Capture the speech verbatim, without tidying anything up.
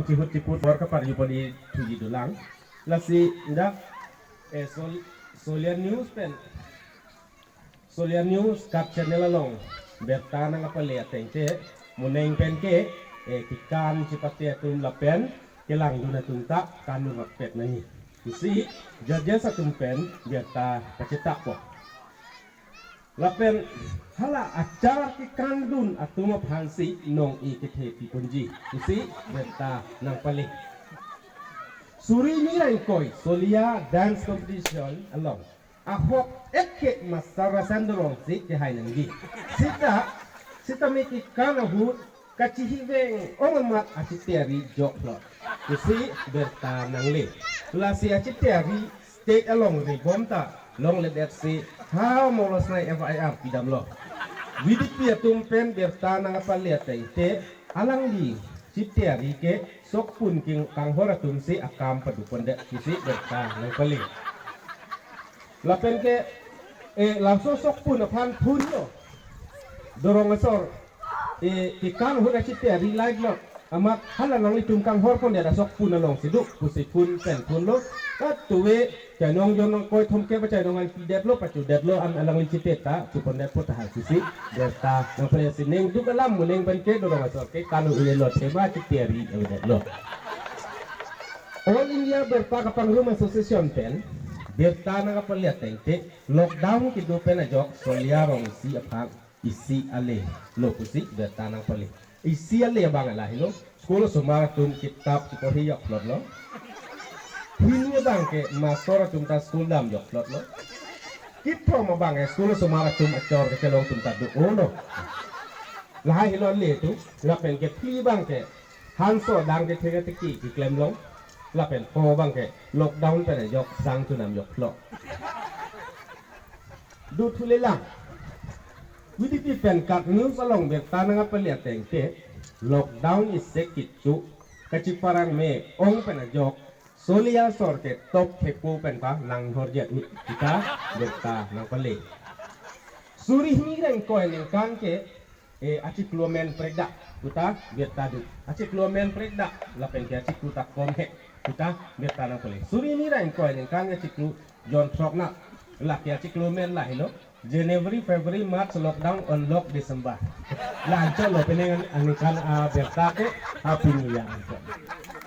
Chihut chiput bor kaparju pon i thuji dolang. Lasi dak, eh, Sol-, Solia News pen, Solia News Cup channel along birta nangkapale ateng te, moning pen ke, eh, kekan chipate atum lapen kelangdun atum ta kan nangpet nangji pusi judges atum pen birta pachethakpo. Lapen hala achar kekandun atum aphansi nong-e kethe piponji pusi birta nangpale. Suri hini ra ingkoi Solia Dance Competition along ahok ek ke Master Rasan Dorong si kehai nangji. Sita, sitame kekan ahut kachihiveng ong amat achiteri joklo pusi birta nangle. Lasi achiteri stage along ribom ta longledetsi ha Molo Snai F I R pidamlo. V D P atum pen birta nangkapale ateng te, alangli chiteri ke sokpun king kanghor atum si akam padupondet pusi birta nangpale. Lapen ke, eh, laso sokpun aphan phunlo Dorong asor, eh, kekan ahut achiteri live lo. Amat hala nanglitum kanghor pondet asokpun alongsi do pusi phun pen phunlo. Katuve chainong jon nangkoi thomkep achainong an pidetlo, pachudetlo, an alangli chite ta chupondetpo tahai pusi birta nangpale. Si ningduk alam moning pen ke Dorong asor kekan ahut lelo, thema chiteri avedetlo. All India Birta Kapangrum Association pen birta nangkapale ateng te, lockdown kedo pen ajok Solia rong isi aphan isi ale lo pusi birta nangpale. Isi ale abang lahelo, school osomar atum kitap chiporhi jokplotlo. Hini abang ke master atum ta school dam jokplotlo. Kithom abang ke school osomar atum achor kechelong atum ta do-olo. Lahai helo ale atum, lapen ke phli abang ke hanso dang kethe kethe ki keklem long. Lapen ko abang ke lockdown pen ajok sang chunam joklo. Do thulelang. V D P pen kat news along birta nangkapale ateng te, lockdown isi kecho kachiparang me ong pen ajok Solia asor ke top thepo pen pa langdor jet ni kita birta nangpale. Suri hini ra ingkoi aningkan ke, eh, achiklo men prekdak puta birta do. Achiklo men prekdak lapen ke achiklo ta komhek puta birta nangpale. Suri hini ra ingkoi aningkan ke achiklo jon throk na, lake achiklo men lahelo. January, February, March lockdown, unlock December. La anchot lo penang aningkan, ah, birta ke, Happy New Year anchot.